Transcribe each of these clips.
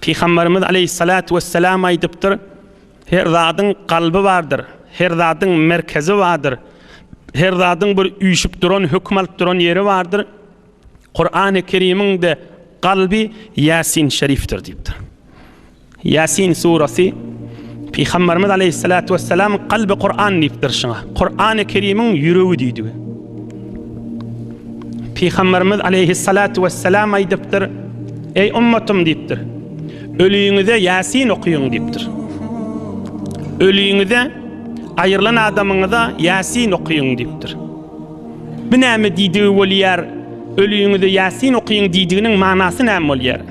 Pygamberimiz aleýhissalatu wesselam aýdypdyr, Her zadyň kalby bardyr, her zadyň merkezi bardyr, her zadyň bir üýşüp duran, höküm alyp duran ýeri bardyr. Kurany Kerimiň-de kalby Ýasin şerifdir diýipdir. Ýasin surasy Pygamberimiz aleýhissalatu wesselam kalby Kuran diýipdir şuňa. Kurany Kerimiň ýüregi diýdigi. Pygamberimiz aleýhissalatu wesselam aýdypdyr, Eý ummatym diýipdir. Öliňize Ýasin okyň diýipdir. Öliňize aýrylan adamyňyza Ýasin okyň diýipdir. Bu näme diýdigi bolýar? Öliňize Ýasin okyň diýdiginiň manasy näme bolýar?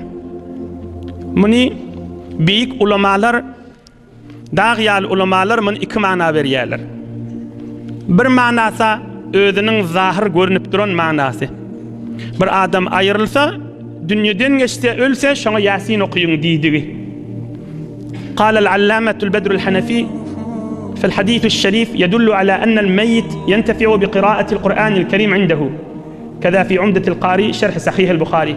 Muny beýik ulamalar, dag ýaly ulamalar muny iki mana berýärler. Bir manasa özüniň zahyr görnüp duran manasy. Bir adam aýrylsa, dünýeden geçse, ölse, şoňa Ýasin okyň diýdigi. Kalel Allametul Bedrul Hanefi fil hadithü şerif yedullu ala ennel meyyit yentefi'u bi kıraatil Kur'anil Kerim indehu. Keza fi Umdetil Kari şerh Sahihil Buhari.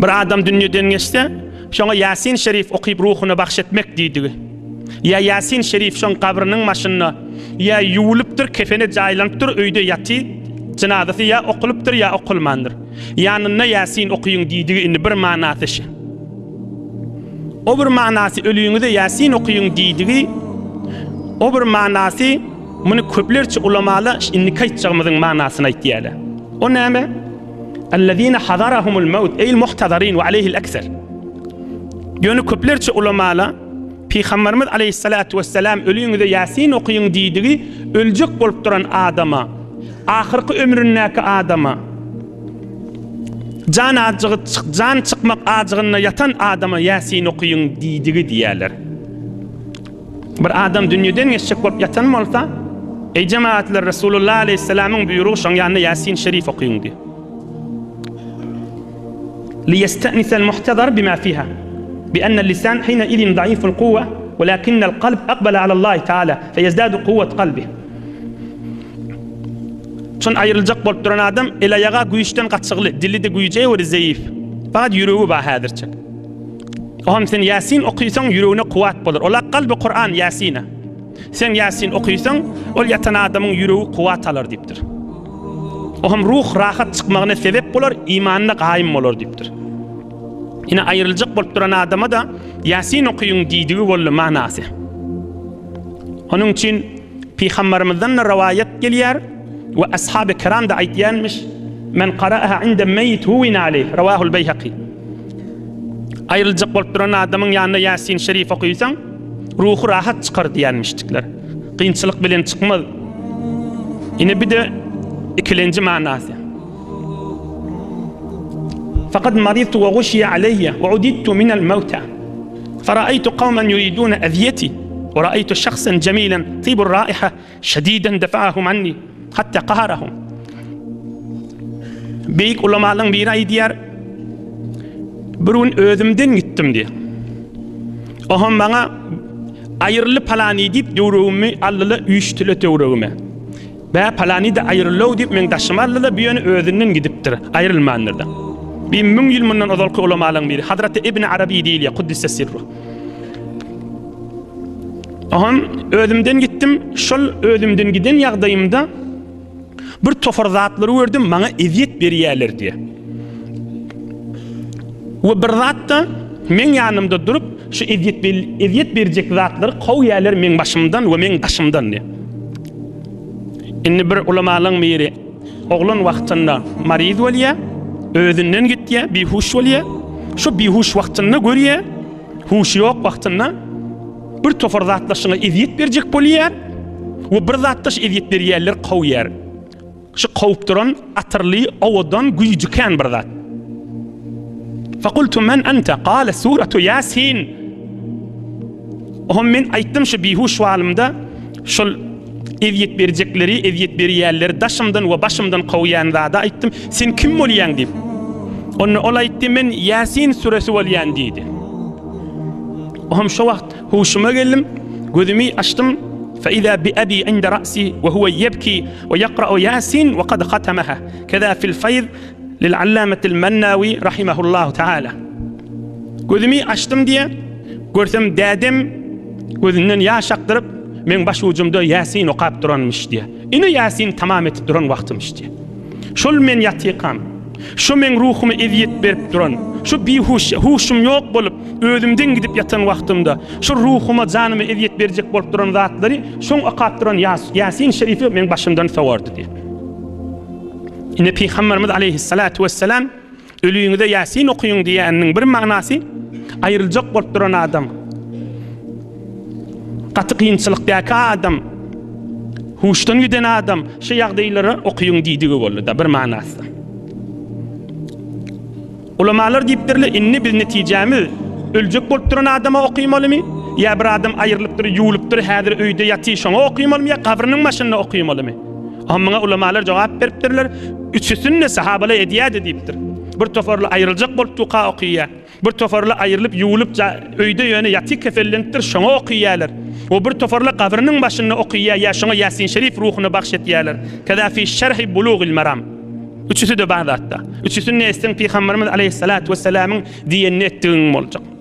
Bir adam dünýeden geçse, şoňa Ýasin şerif okyp ruhuna bahş etmek diýdigi. Ýa Ýasin şerif şoň gabrynyň başynda ýa ýuwulypdyr, kefene jaýlanypdyr, öýde ýaty, jynazasy ýa okulypdyr, ýa okulmandyr. Ýanynda Ýasin okyň diýdigi indi bir manasy şi. O bir manasy ölüňize Ýasin okyň diýdigi, o bir manasy muny köplerçe ulamala indiki aýtjagymyzyň manasyny aýtýarlar. O näme? Ellezine hazarahumul maut eýl muhtazarin we aleyhil ekser. Ýöne köplerçe ulamala Pygamberimiz aleyhissalatu vesselam ölüňize Ýasin okyň diýdigi öljek bolup duran adama, ahyrky ömründäki adama, jan ajygy jan çykmak ajygynda ýatan adama Ýasin okyň diýdigi diýýärler. Bir adam dünýeden geçjek bolup ýatan bolsa, eý jemagatlar Resulullah aleyhisselamyň buýrugy şoň ýanynda Ýasin şerif okyň diýip. Liýestenisel muhtazar bima fiha. Bi ennel lisan hine izin zaiful kuwwe, welakinnel kalb akbala alallahi taala, feýezdadu kuwwet kalbi. Şon aýryljak bolup duran adam el-aýaga güýçden gaçygly, dili-de güýje öwri zeýif. Fakat ýüregi bar häzirçek. Ohem sen Ýasin okysaň ýüregine kuwwat bolar. Ola kalby Kuran Ýasina. Sen Ýasin okysaň, ol ýatan adamyň ýüregi kuwwat alar diýipdir. O hem ruh rahat çykmagyna sebep bolar, imanyna gaýym bolar diýipdir. Ine aýryljak bolup duran adama-da Ýasin okyň diýdigi boldy manasy. Onuň üçin Pygambermizden-de rowaýat gelýär we ashaby kiram-da aýtýanmyş, Men qara'aha inde meýit huwina aleyh, rawahul Beýhaki. Aýryljak bolup duran adamyň ýanynda Ýasin şerif okysaň, ruhy rahat çykar diýenmişdikler. Kynçylyk bilen çykmaz. Ine bir-de ikilenji manasy. Fakat maridtu we guşiye aleyye we udidtu minel mevta. Feraeytu kavmen yuridune eziyeti ve raeytu şahsen cemilen tibur raiha şediden defa'ahum anni hatta qaharahum. Beýik ulamalaryň biri aýdýar, Bir gün özümden gitdim diýär. Oham maňa aýryldy palany diýip döwregimi aldylar, üýşdüler töwregime. Bä palany-da aýrylow diýip meň daşymy aldylar, bu ýöne özünden gidipdir, aýrylmandyr-da. Bir müň ýyl mundan ozalky ulamalaryň biri, Hazreti Ibn Arabi diýilýär, Kuddise sirruh. Oham özümden gitdim, şol özümden giden ýagdaýymda Bir topar zatlary gördüm, maňa ezýet berýärler diýýär. We bir zat-da meň ýanymda durup, şu ezýet ezýet berjek zatlary kowýarlar meň başymdan we meň daşymdan diýýär. Indi bir ulamalaryň biri oglan wagtynda mariz bolýar, özünden gitýär, bihuş bolýar. Şu bihuş wagtynda görýär, huşy ýok wagtynda Bir topar zatlar şuňa ezýet berjek bolýar we bir zatda şu ezýet berýänler kowýar. Şu kowup duran atyrly, owadan, güýji kän bir zat. Fakultu men ente? Kale suratu Yasin. Ohm men aýtdym şu bihuş walymda şol ezýet berjekleri, ezýet berýänleri daşymdan we başymdan kowýan zada aýtdym. Sen kim bolýaň diýip. Onda ol aýtdy men Yasin suresi bolýan diýdi. Ohm şo wagt huşuma geldim, gözümi açdym, Fe-iza bi abi inde ra'si we huwe ýebki we ýakra'u Ýasin we kad hatamaha. Keza fil faýz. Lil Allametil Mennawi rahimehullahu taala. Gözümi açdym diýe, görsem dädem gözünden ýaş akdyryp, meň baş ujumda Ýasin okap duranmyş diýe. Ine Ýasin tamam etip duran wagtymyş diýe. Şol men ýatykam, şo meň ruhuma ezýet berip duran, şo bihuş, huşum ýok bolup, özümden gidip ýatan wagtymda, şo ruhuma, janyma ezýet berjek bolup duran zatlary şoň okap duran Ýasin şerifi meň başymdan sowardy diýe. Ine Pygamberimiz aleýhissalatu wessalam Ölüňize Ýasin okyň diýeniniň bir manasy aýryljak bolup duran adam, gaty kynçylykdaky adam, huşdan giden adam şu ýagdaýlara okyň diýdigi boldy-da bir manasy. Ulamalar diýipdirler, indi biz netijämiz öljek bolup duran adama okymalymy? Ýa bir adam aýrylypdyr, ýuwlupdyr, häzir öýde ýatyr, şoňa okymalymy ýa gabrynyň başynda okymalymy? Oňa muňa ulamalar jogap beripdirler, üçüsini-de sahabalar edýärdi diýipdir. Bir toparly aýryljak bolup duka okyýar. Bir toparly aýrylyp, ýuwlup, öýde ýöne ýatyr kesellenipdir, şoňa okyýarlar. We bir toparly gabrynyň başynda okyýar ýa şoňa Ýasin şerif ruhuny bagş etýärler. Keza fi şerhi Bulugil Maram. Üçüsi-de bar zatda. Üçüsini etseň Pygamberimiz aleýhissalatu wessalamyň diýenini etdigiň boljak.